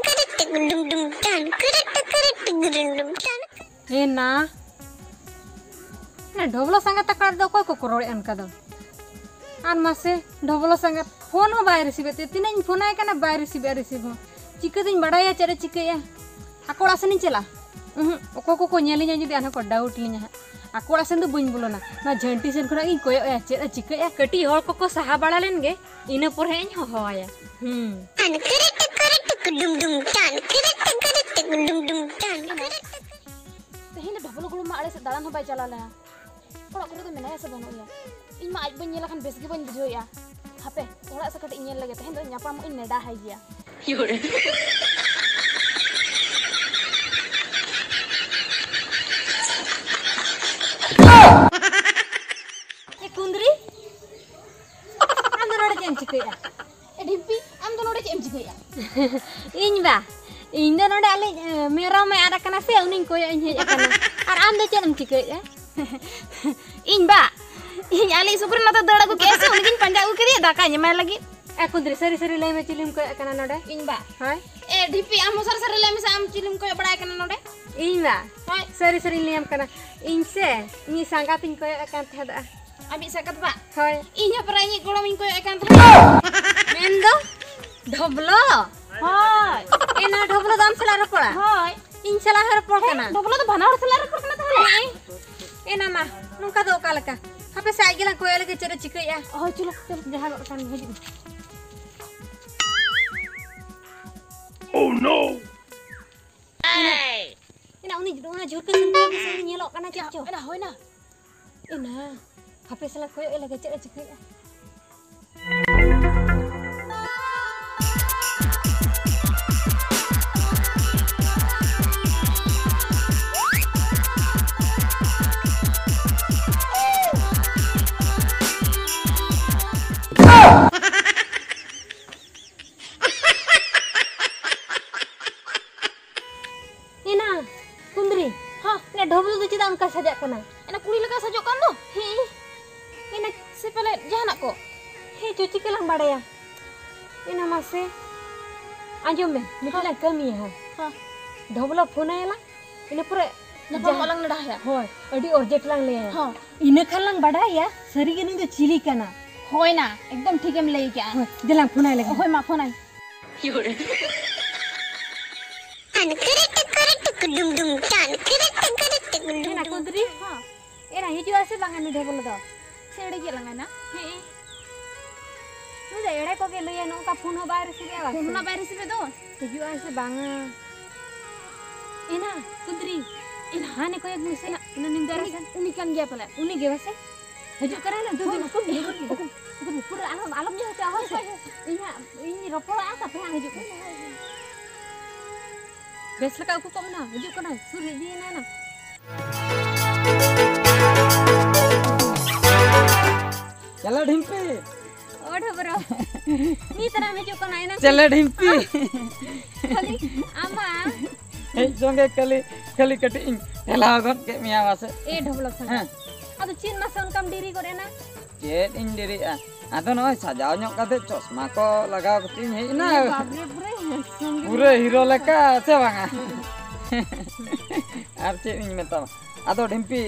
ᱮ ᱱᱟ, ᱚᱱᱟ ᱰᱷᱚᱵᱞᱚ ᱥᱟᱸᱜᱟᱛ ᱛᱟᱠᱚ ᱚᱲᱟᱜ ᱨᱮᱫᱚ ᱚᱠᱚᱭ ᱠᱚᱠᱚ ᱨᱚᱲᱮᱫᱼᱟ ᱚᱱᱠᱟ ᱫᱚ? ᱟᱨ ᱢᱟᱥᱮ, ᱰᱷᱚᱵᱞᱚ ᱥᱟᱸᱜᱟᱛ ᱯᱷᱳᱱ ᱦᱚᱸ ᱵᱟᱭ ᱨᱤᱥᱤᱵᱷ ᱮᱫ ᱛᱮ, ᱛᱤᱱᱟᱹᱜ ᱤᱧ ᱯᱷᱳᱱ ᱟᱭ ᱠᱟᱱᱟ ᱵᱟᱭ ᱨᱤᱥᱤᱵᱷ ᱮᱫᱼᱟ ᱨᱤᱥᱤᱵᱷ ᱦᱚᱸ᱾ ᱪᱤᱠᱟᱹᱛᱤᱧ ᱵᱟᱲᱟᱭᱟ ᱪᱮᱫ ᱮ ᱪᱤᱠᱟᱹᱭᱮᱫᱼᱟ? ᱟᱠᱚ ᱚᱲᱟᱜ ᱥᱮᱱᱤᱧ ᱪᱟᱞᱟᱜᱼᱟ? ᱩᱦᱩᱸ, ᱚᱠᱚᱭ ᱠᱚᱠᱚ ᱧᱮᱞᱤᱧᱟ ᱡᱩᱫᱤ ᱟᱨᱦᱚᱸ ᱠᱚ ᱰᱟᱣᱩᱴ ᱞᱤᱧᱟ ᱦᱟᱸᱜ᱾ ᱟᱠᱚ ᱚᱲᱟᱜ ᱥᱮᱱ ᱫᱚ ᱵᱟᱹᱧ ᱵᱚᱞᱚᱱᱟ, ᱱᱚᱣᱟ ᱡᱷᱟᱹᱱᱴᱤ ᱥᱮᱱ ᱠᱷᱚᱱᱟᱜ ᱜᱤᱧ ᱠᱚᱭᱚᱜ ᱟᱭᱟ ᱪᱮᱫ ᱮ ᱪᱤᱠᱟᱹᱭᱮᱫᱼᱟ᱾ ᱠᱟᱹᱴᱤᱡ ᱦᱚᱲ ᱠᱚᱠᱚ ᱥᱟᱦᱟ ᱵᱟᱲᱟ ᱞᱮᱱ ᱜᱮ, ᱤᱱᱟᱹ ᱯᱚᱨᱮ ᱦᱟᱸᱜ ᱤᱧ ᱦᱚᱦᱚ ᱟᱭᱟ᱾ ᱦᱩᱸ᱾ ᱛᱮᱦᱮᱧ ᱫᱚ ᱰᱷᱚᱵᱚᱞ ᱜᱩᱲᱩ ᱢᱟ ᱟᱲᱮ ᱥᱮᱫ ᱫᱟᱬᱟᱱ ᱦᱚᱸ ᱵᱟᱭ ᱪᱟᱞᱟᱣ ᱞᱮᱱᱟ᱾ ᱚᱲᱟᱜ ᱠᱚᱨᱮ ᱫᱚ ᱢᱮᱱᱟᱭᱟ ᱥᱮ ᱵᱟᱹᱱᱩᱜᱼᱮᱭᱟ? ᱤᱧ ᱢᱟ ᱟᱡ ᱵᱟᱹᱧ ᱧᱮᱞ ᱞᱮᱠᱷᱟᱱ ᱵᱮᱥ ᱜᱮ ᱵᱟᱹᱧ ᱵᱩᱡᱷᱟᱹᱣᱮᱫᱼᱟ᱾ ᱦᱟᱯᱮ, ᱚᱲᱟᱜ ᱥᱮᱫ ᱠᱟᱹᱴᱤᱡ ᱧᱮᱞ ᱞᱮᱜᱮ, ᱛᱮᱦᱮᱧ ᱫᱚ ᱧᱟᱯᱟᱢᱚᱜ ᱤᱧ ᱱᱮᱰᱟ ᱦᱟᱭ ᱜᱮᱭᱟ᱾ ᱮ ᱠᱩᱸᱫᱽᱨᱤ, ᱟᱢ ᱫᱚ ᱱᱚᱰᱮ ᱪᱮᱫ ᱮᱢ ᱪᱤᱠᱟᱹᱭᱮᱫᱼᱟ? ᱮ ᱰᱷᱤᱢᱯᱤ, ᱟᱢ ᱫᱚ ᱱᱚᱰᱮ ᱪᱮᱫ ᱮᱢ ᱪᱤᱠᱟᱹᱭᱮᱫᱼᱟ? ᱤᱧ ᱵᱟ, ᱤᱧ ᱫᱚ ᱱᱚᱰᱮ ᱟᱞᱮ, ᱮ, ᱢᱮᱨᱚᱢᱮ ᱟᱫ ᱟᱠᱟᱱᱟ ᱥᱮ, ᱩᱱᱤᱧ ᱠᱚᱭᱚᱜ ᱤᱧ ᱦᱮᱡ ᱟᱠᱟᱱᱟ᱾ ᱟᱨ ᱟᱢ ᱫᱚ ᱪᱮᱫ ᱮᱢ ᱪᱤᱠᱟᱹᱭᱮᱫᱼᱟ? ᱤᱧ ᱵᱟ, ᱤᱧ ᱟᱞᱮ ᱥᱩᱠᱨᱤ ᱱᱚᱛᱮ ᱫᱟᱹᱲ ᱟᱹᱜᱩ ᱠᱮᱫᱼᱟ ᱥᱮ, ᱩᱱᱤᱜᱤᱧ ᱯᱟᱸᱡᱟ ᱟᱹᱜᱩ ᱠᱮᱫᱮᱭᱟ ᱫᱟᱠᱟᱧ ᱮᱢᱟᱭ ᱞᱟᱹᱜᱤᱫ᱾ ᱮ ᱠᱩᱸᱫᱽᱨᱤ, ᱥᱟᱹᱨᱤ ᱥᱟᱹᱨᱤ ᱞᱟᱹᱭ ᱢᱮ, ᱪᱤᱞᱤᱢ ᱠᱚᱭᱚᱜ ᱟᱠᱟᱱᱟ ᱱᱚᱰᱮ? ᱤᱧ ᱵᱟ᱾ ᱦᱳᱭ᱾ ᱮ ᱰᱷᱤᱢᱯᱤ, ᱟᱢ ᱦᱚᱸ ᱥᱟᱹᱨᱤ ᱥᱟᱹᱨᱤ ᱞᱟᱹᱭ ᱢᱮᱥᱮ, ᱟᱢ ᱪᱤᱞᱤᱢ ᱠᱚᱭᱚᱜ ᱵᱟᱲᱟᱭ ᱠᱟᱱᱟ ᱱᱚᱰᱮ? ᱤᱧ ᱵᱟ? ᱦᱳᱭ᱾ ᱥᱟᱹᱨᱤ ᱥᱟᱹᱨᱤᱧ ᱞᱟᱹᱭᱟᱢ ᱠᱟᱱᱟ, ᱤᱧ ᱥᱮ ᱤᱧᱤᱡ ᱥᱟᱸᱜᱟᱛᱤᱧ ᱠᱚᱭᱚᱜ ᱟᱠᱟᱱ ᱛᱟᱦᱮᱸᱫᱼᱟ᱾ ᱟᱢᱤᱡ ᱥᱟᱸᱜᱟᱛ ᱵᱟ? ᱦᱳᱭ᱾ ᱤᱧ ᱦᱚᱸ ᱯᱟᱨᱟ ᱤᱧᱤᱡ ᱜᱚᱲᱚᱢᱤᱧ ᱠᱚᱭᱚᱜ ᱟᱠᱟᱱ ᱛᱟᱦᱮᱸᱫ᱾ ᱢᱮᱱᱫᱚ ᱰᱷᱚᱵᱞᱚ? ᱦᱳᱭ᱾ ᱮ ᱱᱟ ᱰᱷᱚᱵᱞᱚ ᱫᱚ ᱟᱢ ᱥᱟᱞᱟᱜ ᱨᱚᱯᱚᱲᱟ? ᱦᱳᱭ᱾ ᱤᱧ ᱥᱟᱞᱟᱜ ᱦᱚᱸ ᱨᱚᱯᱚᱲ ᱠᱟᱱᱟ᱾ ᱰᱷᱚᱵᱞᱚ ᱫᱚ ᱵᱟᱱᱟ ᱦᱚᱲ ᱥᱟᱞᱟᱜ ᱨᱚᱯᱚᱲ ᱠᱟᱱᱟ ᱛᱟᱦᱚᱞᱮ? ᱦᱮᱸ᱾ ᱮ ᱱᱟ ᱢᱟ, ᱱᱚᱝᱠᱟ ᱫᱚ ᱚᱠᱟ ᱞᱮᱠᱟ? ᱟᱯᱮ ᱥᱮ ᱟᱡ ᱜᱮᱞᱟᱝ ᱠᱚᱭᱚᱜ ᱞᱮᱜᱮ, ᱪᱮᱫ ᱮ ᱪᱤᱠᱟᱹᱭᱮᱜᱼᱟ᱾ ᱦᱳᱭ, ᱪᱚᱞᱚ, ᱪᱚᱞᱚ, ᱡᱟᱦᱟᱸ ᱜᱚᱫ ᱠᱟᱱ ᱜᱮ, ᱦᱤᱡᱩᱜ ᱢᱮ᱾ ᱮᱱᱟ, ᱩᱱᱤ, ᱚᱱᱟ ᱡᱷᱩᱨᱠᱟᱹ ᱥᱮᱱ ᱠᱚᱭᱚᱜ ᱢᱮᱥᱮ, ᱩᱱᱤ ᱧᱮᱞᱚᱜ ᱠᱟᱱᱟ ᱪᱮᱫ ᱪᱚ᱾ ᱮᱱᱟ, ᱦᱳᱭ ᱱᱟ᱾ ᱮᱱᱟ, ᱦᱟᱯᱮ ᱥᱟᱞᱟ ᱠᱚᱭᱚᱜ ᱮ ᱞᱮᱜᱮ, ᱪᱮᱫ ᱮ ᱪᱤᱠᱟᱹᱭᱮᱜᱼᱟ᱾ ᱮᱱᱟ, ᱠᱩᱸᱫᱽᱨᱤ᱾ ᱦᱚᱸ᱾ ᱮᱱᱟ ᱰᱷᱚᱵᱞᱩ ᱫᱚ ᱪᱮᱫᱟᱜ ᱚᱱᱠᱟ ᱥᱟᱡᱟᱜ ᱠᱟᱱᱟ? ᱮᱱᱟ ᱠᱩᱲᱤ ᱞᱮᱠᱟ ᱥᱟᱡᱚᱜ ᱠᱟᱱ ᱫᱚ᱾ ᱦᱮᱸ᱾ ᱮᱱᱟ ᱥᱮ ᱯᱟᱞᱮ ᱡᱟᱦᱟᱱᱟᱜ ᱠᱚ? ᱦᱮᱸ ᱪᱚ, ᱪᱤᱠᱟᱹ ᱞᱟᱝ ᱵᱟᱲᱟᱭᱟ? ᱮᱱᱟ ᱢᱟᱥᱮ, ᱟᱸᱡᱚᱢ ᱢᱮ, ᱢᱤᱫᱴᱤᱡ ᱦᱚᱸ᱾ ᱞᱟᱝ ᱠᱟᱹᱢᱤᱭᱟ ᱦᱟᱸᱜ᱾ ᱦᱚᱸ᱾ ᱰᱷᱚᱵᱞᱩ ᱯᱷᱳᱱ ᱟᱭᱟᱞᱟᱝ, ᱤᱱᱟᱹ ᱯᱚᱨᱮ ᱧᱟᱯᱟᱢᱚᱜ ᱡᱟᱦᱟᱸ ᱞᱟᱝ ᱱᱮᱰᱟᱭᱟ᱾ ᱦᱳᱭ, ᱟᱹᱰᱤ urgent ᱞᱟᱝ ᱞᱟᱹᱭᱟ᱾ ᱦᱚᱸ᱾ ᱤᱱᱟᱹ ᱠᱷᱟᱱ ᱞᱟᱝ ᱵᱟᱰᱟᱭᱟ ᱥᱟᱹᱨᱤ ᱜᱮ ᱱᱩᱭ ᱫᱚ ᱪᱤᱞᱤ ᱠᱟᱱᱟ᱾ ᱦᱳᱭ ᱱᱟ, ᱮᱠᱫᱚᱢ ᱴᱷᱤᱠᱮᱢ ᱞᱟᱹᱭ ᱠᱮᱜᱼᱟ᱾ ᱦᱳᱭ, ᱫᱮᱞᱟᱝ ᱯᱷᱳᱱ ᱟᱭ ᱞᱮᱜᱮ᱾ ᱦᱳᱭ ᱢᱟ, ᱯᱷᱳᱱ ᱟᱭ᱾ ᱮᱱᱟ ᱠᱩᱸᱫᱽᱨᱤ? ᱦᱚᱸ᱾ ᱮᱱᱟ ᱦᱤᱡᱩᱜᱼᱟ ᱥᱮ ᱵᱟᱝᱟ ᱱᱩᱭ ᱰᱷᱚᱵᱚᱞ ᱫᱚ? ᱥᱮ ᱮᱲᱮ ᱜᱮ ᱞᱟᱝᱟᱭᱱᱟ? ᱦᱮᱸ᱾ ᱱᱩᱭ ᱫᱚ ᱮᱲᱮ ᱠᱚᱜᱮ ᱞᱟᱹᱭᱟ, ᱱᱚᱝᱠᱟ ᱯᱷᱳᱱ ᱦᱚᱸ ᱵᱟᱭ receive ᱮᱫᱟ᱾ ᱯᱷᱳᱱ ᱦᱚᱸ ᱵᱟᱭ receive ᱮᱫ ᱫᱚ᱾ ᱦᱤᱡᱩᱜᱼᱟ ᱥᱮ ᱵᱟᱝᱟ? ᱮᱱᱟ ᱠᱩᱸᱫᱽᱨᱤ, ᱮᱱᱟ ᱦᱟᱱᱮ ᱠᱚᱭᱚᱜ ᱢᱮᱥᱮ, ᱚᱱᱟ ᱱᱤᱢ ᱫᱟᱨᱮ ᱩᱱᱤ, ᱥᱮᱱ᱾ ᱩᱱᱤ ᱠᱟᱱ ᱜᱮᱭᱟ ᱯᱟᱞᱮ᱾ ᱩᱱᱤ ᱜᱮ ᱵᱟᱥᱮ? ᱦᱤᱡᱩᱜ ᱠᱟᱱᱟᱭ ᱱᱟ, ᱫᱩ ᱫᱤᱱ ᱩᱠᱩᱨ, ᱩᱠᱩᱨ, ᱩᱠᱩᱨ, ᱩᱠᱩᱨ, ᱯᱩᱨᱟᱹ ᱟᱞᱚᱢ, ᱟᱞᱚᱢ ᱧᱮᱞ ᱦᱚᱪᱚᱜᱼᱟ, ᱦᱳᱭ ᱥᱮ? ᱦᱳᱭ, ᱦᱳᱭ᱾ ᱤᱧ ᱦᱟᱸᱜ, ᱤᱧ ᱨᱚᱯᱚᱲᱟ, ᱛᱟᱯᱚᱨᱮ ᱦᱟᱸᱜ ᱦᱤᱡᱩᱜ ᱢᱮ᱾ ᱵᱮᱥ ᱞᱮᱠᱟ ᱩᱠᱩ ᱠᱚᱜ ᱢᱮ ᱱᱟ, ᱦᱤᱡᱩᱜ ᱠᱟᱱᱟᱭ, ᱥᱩᱨ ᱦᱮᱡ ᱮᱱᱟᱭ ᱱᱟ᱾ ᱪᱟᱞᱟᱣ ᱰᱷᱤᱢᱯᱤ᱾ ᱚ ᱰᱷᱚᱵᱨᱚ᱾ ᱱᱤᱛ ᱨᱮᱢ ᱦᱤᱡᱩᱜ ᱠᱟᱱᱟ, ᱮᱱᱟᱝ ᱪᱮᱞᱮ ᱰᱷᱤᱢᱯᱤ? ᱠᱷᱟᱹᱞᱤ ᱟᱢᱟᱜ᱾ ᱦᱮᱡ ᱥᱚᱸᱜᱮ ᱠᱷᱟᱹᱞᱤ, ᱠᱷᱟᱹᱞᱤ ᱠᱟᱹᱴᱤᱡ ᱤᱧ ᱴᱷᱮᱞᱟᱣ ᱜᱚᱫ ᱠᱮᱫ ᱢᱮᱭᱟ ᱢᱟᱥᱮ᱾ ᱮ ᱰᱷᱚᱵᱞᱚ ᱥᱟᱸᱜᱟ᱾ ᱦᱮᱸ᱾ ᱟᱫᱚ ᱪᱮᱫ ᱢᱟᱥᱮ ᱚᱱᱠᱟᱢ ᱰᱮᱨᱤ ᱜᱚᱫ ᱮᱱᱟ? ᱪᱮᱫ ᱤᱧ ᱰᱮᱨᱤᱜᱼᱟ? ᱟᱫᱚ ᱱᱚᱜᱼᱚᱭ ᱥᱟᱡᱟᱣ ᱧᱚᱜ ᱠᱟᱛᱮ ᱪᱚᱥᱢᱟ ᱠᱚ ᱞᱟᱜᱟᱣ ᱠᱟᱛᱮ ᱤᱧ ᱦᱮᱡ ᱮᱱᱟ᱾ ᱮ ᱵᱟᱯᱨᱮ, ᱯᱩᱨᱟᱹ ᱦᱮᱸᱰᱥᱚᱢ ᱜᱮ ᱯᱩᱨᱟᱹ ᱢᱮᱱᱟᱜ ᱦᱤᱨᱳ ᱢᱮᱭᱟ᱾ ᱞᱮᱠᱟ, ᱥᱮ ᱵᱟᱝᱟ? ᱟᱨ ᱪᱮᱫ ᱤᱧ ᱢᱮᱛᱟᱢᱟ? ᱟᱫᱚ ᱰᱷᱤᱢᱯᱤ,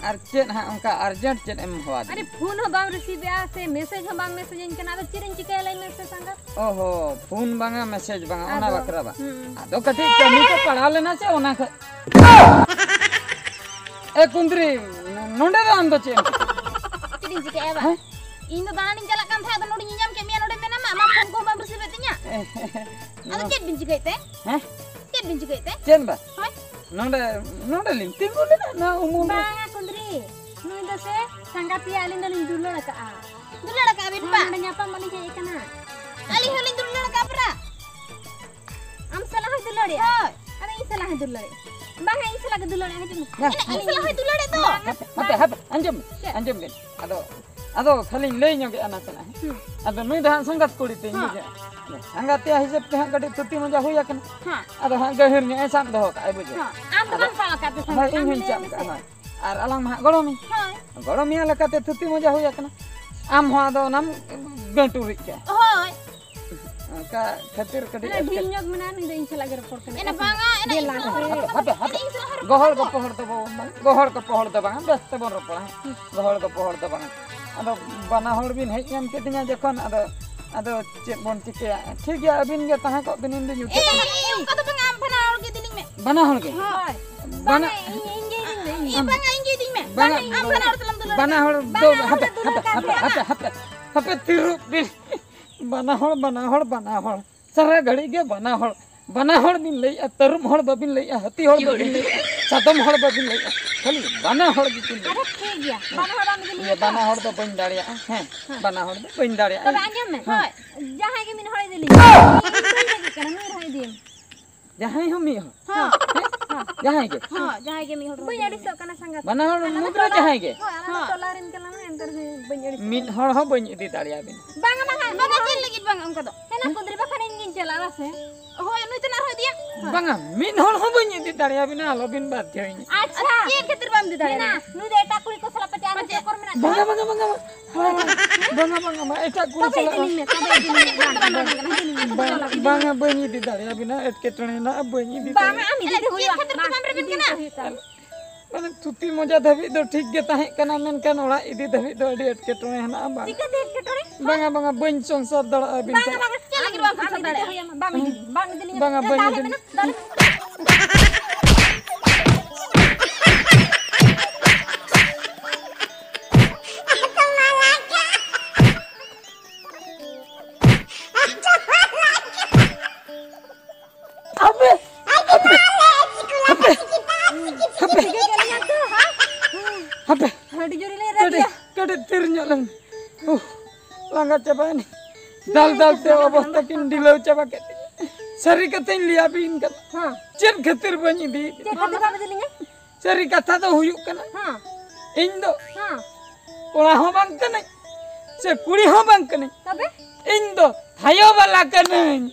ᱟᱨ ᱪᱮᱫ ᱦᱟᱸᱜ ᱚᱱᱠᱟ urgent ᱪᱮᱫ ᱮᱢ ᱦᱚᱦᱚᱣᱟᱫᱤᱧᱟ? ᱟᱨᱮ, ᱯᱷᱳᱱ ᱦᱚᱸ ᱵᱟᱢ receive ᱮᱜᱼᱟ ᱥᱮ message ᱦᱚᱸ ᱵᱟᱢ message ᱟᱹᱧ ᱠᱟᱱᱟ, ᱟᱫᱚ ᱪᱮᱫ ᱤᱧ ᱪᱤᱠᱟᱹᱭᱟ ᱞᱟᱹᱭ ᱢᱮ ᱥᱮ ᱥᱟᱸᱜᱟᱛ? ᱚᱦᱚ, ᱯᱷᱳᱱ ᱵᱟᱝᱟ, message ᱵᱟᱝᱟ, ᱚᱱᱟ ᱟᱫᱚ, ᱵᱟᱠᱷᱨᱟ ᱵᱟᱝ᱾ ᱦᱩᱸ᱾ ᱟᱫᱚ ᱠᱟᱹᱴᱤᱡ ᱠᱟᱹᱢᱤ ᱠᱚ ᱯᱟᱲᱟᱣ ᱞᱮᱱᱟ ᱥᱮ, ᱚᱱᱟ ᱠᱷᱚᱡ᱾ ᱮ ᱠᱩᱸᱫᱽᱨᱤ, ᱱᱚᱸᱰᱮ ᱫᱚ ᱟᱢ ᱫᱚ ᱪᱮᱫ ᱮᱢ ᱪᱤᱠᱟᱹᱭᱟ? ᱪᱮᱫ ᱪᱤᱠᱟᱹᱭᱟ ᱵᱟ? ᱦᱮᱸ? ᱤᱧ ᱫᱚ ᱫᱟᱬᱟᱱᱤᱧ ᱪᱟᱞᱟᱜ ᱠᱟᱱ ᱛᱟᱦᱮᱸᱫ, ᱟᱫᱚ ᱱᱚᱰᱮᱧ ᱧᱟᱢ ᱠᱮᱫ ᱢᱮᱭᱟ, ᱱᱚᱰᱮ ᱢᱮᱱᱟᱢᱟ, ᱟᱢᱟᱜ ᱯᱷᱳᱱ ᱠᱚᱦᱚᱸ ᱵᱟᱢ ᱨᱤᱥᱤᱵᱷ ᱮᱫ ᱛᱤᱧᱟ᱾ ᱟᱫᱚ ᱪᱮᱫ ᱵᱤᱱ ᱪᱤᱠᱟᱹᱭᱮᱫ ᱛᱮ? ᱦᱮᱸ? ᱪᱮᱫ ᱵᱤᱱ ᱪᱤᱠᱟᱹᱭᱮᱫ ᱛᱮ? ᱪᱮᱫ ᱵᱟ? ᱦᱳᱭ᱾ ᱱᱚᱰᱮ, ᱱᱚᱰᱮ ᱞᱤᱧ ᱛᱤᱸᱜᱩ ᱞᱮᱱᱟ, ᱱᱚᱣᱟ ᱩᱢᱩᱞ ᱨᱮ᱾ ᱵᱟᱝᱟ ᱠᱩᱸᱫᱽᱨᱤ, ᱱᱩᱭ ᱫᱚ ᱥᱮ ᱥᱟᱸᱜᱟᱛᱤᱭᱟᱹ ᱟᱹᱞᱤᱧ ᱫᱚᱞᱤᱧ ᱫᱩᱞᱟᱹᱲ ᱟᱠᱟᱜᱼᱟ᱾ ᱫᱩᱞᱟᱹᱲ ᱟᱠᱟᱜᱼᱟ ᱵᱤᱱ ᱦᱳᱭ, ᱵᱟ? ᱱᱚᱰᱮ ᱧᱟᱯᱟᱢ ᱵᱟᱹᱞᱤᱧ ᱦᱮᱡ ᱟᱠᱟᱱᱟ᱾ ᱟᱹᱞᱤᱧ ᱦᱚᱸᱞᱤᱧ ᱫᱩᱞᱟᱹᱲ ᱟᱠᱟᱜᱼᱟ ᱯᱟᱨᱟ᱾ ᱟᱢ ᱥᱟᱞᱟᱜ ᱦᱚᱸᱭ ᱫᱩᱞᱟᱹᱲᱮᱜᱼᱟ? ᱦᱳᱭ᱾ ᱟᱫᱚ ᱤᱧ ᱥᱟᱞᱟᱜ ᱦᱚᱸᱭ ᱫᱩᱞᱟᱹᱲᱮᱜᱼᱟ? ᱵᱟᱝᱟ, ᱤᱧ ᱥᱟᱞᱟᱜ ᱜᱮ ᱫᱩᱞᱟᱹᱲᱮᱜᱼᱟ, ᱦᱤᱡᱩᱜ ᱢᱮ᱾ ᱦᱮᱸ, ᱮᱱᱮᱡ ᱤᱧ ᱥᱟᱞᱟᱜ ᱦᱚᱸᱭ ᱫᱩᱞᱟᱹᱲᱮᱜ ᱫᱚ᱾ ᱦᱟᱯᱮ, ᱦᱟᱯᱮ, ᱦᱟᱯᱮ, ᱟᱸᱡᱚᱢ ᱢᱮ, ᱪᱮᱫ? ᱟᱸᱡᱚᱢ ᱵᱤᱱ᱾ ᱟᱫᱚ, ᱟᱫᱚ ᱠᱷᱟᱹᱞᱤᱧ ᱞᱟᱹᱭ ᱧᱚᱜᱮᱜᱼᱟ ᱱᱟᱥᱮᱱᱟᱜ, ᱦᱮᱸ᱾ ᱦᱩᱸ᱾ ᱟᱫᱚ ᱱᱩᱭ ᱫᱚ ᱦᱟᱸᱜ ᱥᱟᱸᱜᱟᱛ ᱠᱩᱲᱤ ᱛᱤᱧ ᱦᱮᱸ᱾ ᱵᱩᱡᱷᱟᱹᱣ᱾ ᱥᱟᱸᱜᱟᱛᱤᱭᱟᱹ ᱦᱤᱥᱟᱹᱵ ᱛᱮ ᱦᱟᱸᱜ ᱠᱟᱹᱴᱤᱡ ᱛᱷᱩᱛᱤ ᱢᱚᱡᱟ ᱦᱩᱭ ᱟᱠᱟᱱᱟ᱾ ᱦᱮᱸ᱾ ᱟᱫᱚ ᱦᱟᱸᱜ ᱜᱟᱹᱦᱤᱨ ᱧᱚᱜ ᱮ ᱥᱟᱵ ᱫᱚᱦᱚ ᱠᱟᱜᱼᱟᱭ, ᱵᱩᱡᱷᱟᱹᱣ᱾ ᱦᱮᱸ᱾ ᱟᱢ ᱫᱚ ᱟᱫᱚ ᱵᱟᱢ ᱥᱟᱵ ᱟᱠᱟᱫ ᱛᱮ ᱦᱳᱭ, ᱥᱟᱸᱜᱟᱛ, ᱤᱧ ᱟᱢ ᱦᱚᱸᱧ ᱞᱟᱹᱭ ᱥᱟᱵ ᱢᱮᱥᱮ᱾ ᱠᱟᱜᱼᱟ, ᱦᱳᱭ᱾ ᱟᱨ ᱟᱞᱟᱝ ᱢᱟ ᱦᱟᱸᱜ ᱜᱚᱲᱚᱢᱤ᱾ ᱦᱳᱭ᱾ ᱜᱚᱲᱚᱢᱤᱭᱟᱹ ᱞᱮᱠᱟᱛᱮ ᱛᱷᱩᱛᱤ ᱢᱚᱡᱟ ᱦᱩᱭ ᱟᱠᱟᱱᱟ᱾ ᱟᱢ ᱦᱚᱸ ᱟᱫᱚ ᱚᱱᱟᱢ ᱜᱟᱹᱴᱩᱨᱤᱡ ᱠᱟᱜᱼᱟ᱾ ᱦᱳᱭ᱾ ᱚᱱᱠᱟ ᱠᱷᱟᱹᱛᱤᱨ ᱠᱟᱹᱴᱤᱡ ᱢᱟᱱᱮ ᱮᱴᱠᱮ- ᱰᱷᱤᱞ ᱧᱚᱜ ᱢᱮᱱᱟᱜᱼᱟ, ᱱᱩᱭ ᱫᱚ ᱤᱧ ᱥᱟᱞᱟᱜ ᱜᱮ ᱨᱚᱯᱚᱲ ᱠᱟᱱᱟᱭ᱾ ᱮᱱᱟ ᱵᱟᱝᱟ, ᱮᱱᱟ ᱦᱟᱯᱮ, ᱤᱧ ᱦᱟᱯᱮ, ᱥᱟᱞᱟᱜ ᱦᱟᱯᱮ, ᱨᱚᱯᱚᱲ ᱦᱟᱯᱮ᱾ ᱠᱟᱱᱟ᱾ ᱜᱚᱦᱚᱲ ᱜᱚᱯᱚᱦᱚᱲ ᱫᱚ ᱵᱟᱵᱚ, ᱜᱚᱦᱚᱲ ᱜᱚᱯᱚᱦᱚᱲ ᱫᱚ ᱵᱟᱝᱟ, ᱵᱮᱥ ᱛᱮᱵᱚᱱ ᱨᱚᱯᱚᱲᱟ, ᱦᱮᱸ᱾ ᱦᱩᱸ᱾ ᱜᱚᱦᱚᱲ ᱜᱚᱯᱚᱦᱚᱲ ᱫᱚ ᱵᱟᱝᱟ᱾ ᱟᱫᱚ ᱵᱟᱱᱟ ᱦᱚᱲ ᱵᱤᱱ ᱦᱮᱡ ᱧᱟᱢ ᱠᱮᱫᱤᱧᱟ ᱡᱚᱠᱷᱚᱱ, ᱟᱫᱚ, ᱟᱫᱚ ᱪᱮᱫ ᱵᱚᱱ ᱪᱤᱠᱟᱹᱭᱟ? ᱴᱷᱤᱠ ᱜᱮᱭᱟ, ᱟᱹᱵᱤᱱ ᱜᱮ ᱛᱟᱦᱮᱸ ᱠᱚᱜ ᱵᱤᱱ, ᱤᱧ ᱫᱚᱧ ᱮ, ᱩᱴᱷᱟᱹᱜ ᱮ, ᱠᱟᱱᱟ᱾ ᱮ, ᱚᱱᱠᱟ ᱫᱚ ᱵᱟᱝᱟ, ᱟᱢ ᱵᱟᱱᱟ ᱦᱚᱲ ᱜᱮ ᱤᱫᱤ ᱞᱤᱧ ᱢᱮ᱾ ᱵᱟᱱᱟ ᱦᱚᱲ ᱜᱮ? ᱦᱳᱭ᱾ ᱵᱟᱱᱟ- ᱵᱟᱝᱟ, ᱤᱧ, ᱤᱧ ᱜᱮ ᱤᱫᱤᱧ ᱢᱮ, ᱤᱧ ᱜᱮ᱾ ᱮ, ᱵᱟᱝᱟ, ᱤᱧ ᱜᱮ ᱤᱫᱤᱧ ᱢᱮ᱾ ᱵᱟᱱᱟ- ᱵᱟᱝᱟ, ᱟᱢ ᱵᱟᱱᱟ ᱦᱚᱲ ᱛᱮᱞᱟᱝ ᱫᱩᱞᱟᱹᱲ ᱵᱟᱱᱟ ᱠᱟᱱᱟ᱾ ᱦᱚᱲ ᱫᱚ ᱵᱟᱝᱟ, ᱟᱢ ᱦᱟᱯᱮ, ᱫᱚ ᱫᱩᱞᱟᱹᱲ ᱦᱟᱯᱮ, ᱠᱟᱱ ᱦᱟᱯᱮ, ᱜᱮᱭᱟ᱾ ᱦᱟᱯᱮ, ᱦᱟᱯᱮ, ᱦᱟᱯᱮ, ᱛᱤᱨᱩᱵ ᱵᱤᱱ᱾ ᱵᱟᱱᱟ ᱦᱚᱲ, ᱵᱟᱱᱟ ᱦᱚᱲ, ᱵᱟᱱᱟ ᱦᱚᱲ᱾ ᱥᱟᱨᱟ ᱜᱷᱟᱹᱲᱤᱡ ᱜᱮ ᱵᱟᱱᱟ ᱦᱚᱲ᱾ ᱵᱟᱱᱟ ᱦᱚᱲ ᱵᱤᱱ ᱞᱟᱹᱭᱮᱜᱼᱟ, ᱛᱟᱹᱨᱩᱵ ᱦᱚᱲ ᱵᱟᱵᱤᱱ ᱞᱟᱹᱭᱮᱜᱼᱟ, ᱦᱟᱹᱛᱤ ᱦᱚᱲ ᱵᱟᱵᱤᱱ ᱞᱟᱹᱭᱮᱜᱼᱟ, ᱥᱟᱫᱚᱢ ᱦᱚᱲ ᱵᱟᱵᱤᱱ ᱞᱟᱹᱭᱮᱜᱼᱟ, ᱠᱷᱟᱹᱞᱤ ᱵᱟᱱᱟ ᱦᱚᱲ ᱜᱮᱵᱤᱱ ᱞᱟᱹᱭᱮᱜᱼᱟ᱾ ᱟᱪᱪᱷᱟ, ᱴᱷᱤᱠ ᱜᱮᱭᱟ, ᱵᱟᱱᱟ ᱦᱚᱲ ᱵᱟᱝ ᱵᱤᱱ ᱤᱭᱟᱹ, ᱞᱟᱹᱭᱮᱜᱼᱟ ᱛᱚ? ᱵᱟᱱᱟ ᱦᱚᱲ ᱫᱚ ᱵᱟᱹᱧ ᱫᱟᱲᱮᱭᱟᱜᱼᱟ, ᱦᱮᱸ, ᱦᱮᱸ᱾ ᱵᱟᱱᱟ ᱦᱚᱲ ᱫᱚ ᱵᱟᱹᱧ ᱫᱟᱲᱮᱭᱟᱜᱼᱟ᱾ ᱛᱚᱵᱮ ᱟᱸᱡᱚᱢ ᱢᱮ, ᱦᱮᱸ᱾ ᱦᱳᱭ, ᱡᱟᱦᱟᱸᱭ ᱜᱮ ᱢᱤᱫ ᱦᱚᱲ ᱤᱫᱤ ᱞᱤᱧ, ᱤᱧ ᱵᱟᱹᱧ ᱞᱟᱹᱜᱤᱫ ᱠᱟᱱᱟ, ᱱᱩᱭ ᱨᱮᱦᱚᱸ ᱤᱫᱤᱭᱮᱢ᱾ ᱡᱟᱦᱟᱸᱭ ᱦᱚᱸ ᱢᱤᱫ ᱦᱚᱲ, ᱦᱮᱸ, ᱦᱮᱸ? ᱦᱮᱸ᱾ ᱡᱟᱦᱟᱸᱭ ᱜᱮ? ᱦᱮᱸ, ᱡᱟᱦᱟᱸᱭ ᱜᱮ ᱢᱤᱫ ᱦᱚᱲ ᱨᱮᱦᱚᱸ ᱵᱟᱹᱧ ᱤᱫᱤ ᱟᱹᱲᱤᱥᱚᱜ ᱞᱤᱧ᱾ ᱠᱟᱱᱟ ᱥᱟᱸᱜᱟᱛ᱾ ᱵᱟᱱᱟ ᱦᱚᱲ ᱟᱞᱟᱝ ᱫᱚ ᱢᱩᱫᱽ ᱨᱮ ᱴᱚᱞᱟ, ᱡᱟᱦᱟᱸᱭ ᱜᱮ? ᱦᱳᱭ, ᱟᱞᱟᱝ ᱫᱚ ᱦᱮᱸ᱾ ᱴᱚᱞᱟ ᱨᱮᱱ ᱠᱟᱱᱟ ᱞᱟᱝ, ᱮᱱᱛᱮ ᱨᱮᱦᱚᱸ ᱵᱟᱹᱧ ᱟᱹᱲᱤᱥᱚᱜ ᱢᱤᱫ ᱠᱟᱱᱟ᱾ ᱦᱚᱲ ᱦᱚᱸ ᱵᱟᱹᱧ ᱤᱫᱤ ᱫᱟᱲᱮᱭᱟᱵᱤᱱᱟ᱾ ᱵᱟᱝᱟ, ᱵᱟᱝᱟ, ᱪᱮᱫ ᱞᱟᱹᱜᱤᱫ ᱵᱟᱝᱟ ᱚᱱᱠᱟ ᱫᱚ? ᱦᱮᱸ, ᱱᱟ ᱠᱩᱸᱫᱽᱨᱤ ᱵᱟᱠᱷᱟᱱ ᱤᱧ ᱜᱤᱧ ᱪᱟᱞᱟᱜᱼᱟ ᱥᱮ? ᱦᱳᱭ, ᱱᱩᱭ ᱛᱚ ᱱᱟᱜ ᱟᱨᱦᱚᱸ ᱤᱫᱤᱭᱟ᱾ ᱦᱳᱭ᱾ ᱵᱟᱝᱟ, ᱢᱤᱫ ᱦᱚᱲ ᱦᱚᱸ ᱵᱟᱹᱧ ᱤᱫᱤ ᱫᱟᱲᱮᱭᱟᱵᱤᱱᱟ, ᱟᱞᱚᱵᱤᱱ ᱵᱟᱫᱷᱭᱚᱭᱤᱧᱟ᱾ ᱟᱪᱪᱷᱟ᱾ ᱪᱮᱫ ᱠᱷᱟᱹᱛᱤᱨ ᱵᱟᱢ ᱤᱫᱤ ᱫᱟᱲᱮᱭᱟᱵᱤᱱᱟ? ᱱᱩᱭ ᱫᱚ ᱮᱴᱟᱜ ᱠᱩᱲᱤ ᱠᱚ ᱥᱟᱞᱟᱜ ᱯᱟᱪᱮ ᱟᱨᱦᱚᱸ ᱯᱟᱪᱮ? ᱪᱚᱠᱚᱨ ᱢᱮᱱᱟᱜ ᱛᱟᱭᱟ᱾ ᱵᱟᱝᱟ, ᱵᱟᱝᱟ, ᱵᱟᱝᱟ, ᱵᱟᱝᱟ᱾ ᱵᱟᱝᱟ, ᱵᱟᱝᱟ, ᱵᱟᱝᱟ, ᱮᱴᱟᱜ ᱠᱩᱲᱤ ᱛᱚᱵᱮ ᱥᱟᱞᱟᱜ ᱤᱫᱤ ᱞᱤᱧ ᱢᱮ, ᱛᱚᱵᱮ ᱤᱫᱤ ᱞᱤᱧ ᱢᱮ᱾ ᱵᱟᱝ, ᱵᱟᱝ, ᱵᱟᱝ, ᱵᱟᱝ, ᱵᱟᱝᱟ, ᱵᱟᱹᱧ ᱤᱫᱤ ᱫᱟᱲᱮᱭᱟᱵᱤᱱᱟ, ᱮᱴᱠᱮᱴᱚᱬᱮ ᱦᱮᱱᱟᱜᱼᱟ, ᱵᱟᱹᱧ ᱤᱫᱤ ᱵᱟᱝᱟ, ᱫᱟᱲᱮᱭᱟᱜᱼᱟ᱾ ᱟᱢ ᱤᱫᱤ ᱛᱮ ᱦᱩᱭᱩᱜᱼᱟ᱾ ᱪᱮᱫ ᱠᱷᱟᱹᱛᱤᱨ ᱛᱮ ᱵᱟᱢ ᱨᱮᱵᱮᱱ ᱠᱟᱱᱟ? ᱤᱫᱤ ᱛᱮ ᱦᱩᱭᱩᱜ ᱛᱟᱢᱟ᱾ ᱢᱟᱱᱮ ᱛᱷᱩᱛᱤ ᱢᱚᱡᱟ ᱫᱷᱟᱹᱵᱤᱡ ᱫᱚ ᱴᱷᱤᱠ ᱜᱮ ᱛᱟᱦᱮᱸ ᱠᱟᱱᱟ, ᱢᱮᱱᱠᱷᱟᱱ ᱚᱲᱟᱜ ᱤᱫᱤ ᱫᱷᱟᱹᱵᱤᱡ ᱫᱚ ᱟᱹᱰᱤ ᱮᱴᱠᱮᱴᱚᱬᱮ ᱦᱮᱱᱟᱜᱼᱟ᱾ ᱵᱟᱝ, ᱪᱤᱠᱟᱹᱛᱮ ᱮᱴᱠᱮᱴᱚᱬᱮ? ᱵᱟᱝᱟ, ᱵᱟᱝᱟ, ᱵᱟᱹᱧ ᱥᱚᱝᱥᱟᱨ ᱫᱟᱲᱮᱭᱟᱜᱼᱟ ᱟᱹᱵᱤᱱ ᱵᱟᱝᱟ, ᱥᱟᱞᱟᱜ᱾ ᱵᱟᱝᱟ, ᱪᱮᱫ ᱞᱟᱹᱜᱤᱫ ᱵᱟᱢ ᱥᱚᱝᱥᱟᱨ ᱫᱟᱲᱮᱭᱟᱜᱼᱟ? ᱵᱟᱝ ᱤᱫᱤ, ᱵᱟᱝ ᱤᱫᱤ ᱞᱤᱧᱟ᱾ ᱵᱟᱝᱟ, ᱵᱟᱹᱧ ᱫᱟᱞᱮ ᱤᱫᱤ᱾ ᱢᱮ ᱱᱟ, ᱫᱟᱞᱮ ᱢᱮ᱾ ᱛᱤᱨ ᱧᱚᱜ ᱞᱮᱱ᱾ ᱩᱦ, ᱞᱟᱸᱜᱟ ᱪᱟᱵᱟᱭᱮᱱᱟᱹᱧ᱾ ᱫᱟᱞ ᱫᱟᱞ ᱛᱮ ᱚᱵᱚᱥᱛᱟ ᱠᱤᱱ ᱰᱷᱤᱞᱟᱹᱣ ᱪᱟᱵᱟ ᱠᱮᱫ ᱛᱤᱧᱟ᱾ ᱥᱟᱹᱨᱤ ᱠᱟᱛᱷᱟᱧ ᱞᱟᱹᱭᱟᱵᱤᱱ ᱠᱟᱱᱟ᱾ ᱦᱮᱸ᱾ ᱪᱮᱫ ᱠᱷᱟᱹᱛᱤᱨ ᱵᱟᱹᱧ ᱤᱫᱤᱭᱮᱫ ᱪᱮᱫ ᱠᱷᱟᱹᱛᱤᱨ ᱵᱟᱢ ᱤᱫᱤ ᱞᱤᱧᱟ? ᱥᱟᱹᱨᱤ ᱠᱟᱛᱷᱟ ᱫᱚ ᱦᱩᱭᱩᱜ ᱠᱟᱱᱟ, ᱦᱮᱸ᱾ ᱤᱧ ᱫᱚ ᱦᱮᱸ᱾ ᱠᱚᱲᱟ ᱦᱚᱸ ᱵᱟᱝ ᱠᱟᱹᱱᱟᱹᱧ, ᱥᱮ ᱠᱩᱲᱤ ᱦᱚᱸ ᱵᱟᱝ ᱠᱟᱹᱱᱟᱹᱧ᱾ ᱛᱚᱵᱮ? ᱤᱧ ᱫᱚ ᱛᱷᱟᱭᱚ ᱵᱟᱞᱟ ᱠᱟᱹᱱᱟᱹᱧ᱾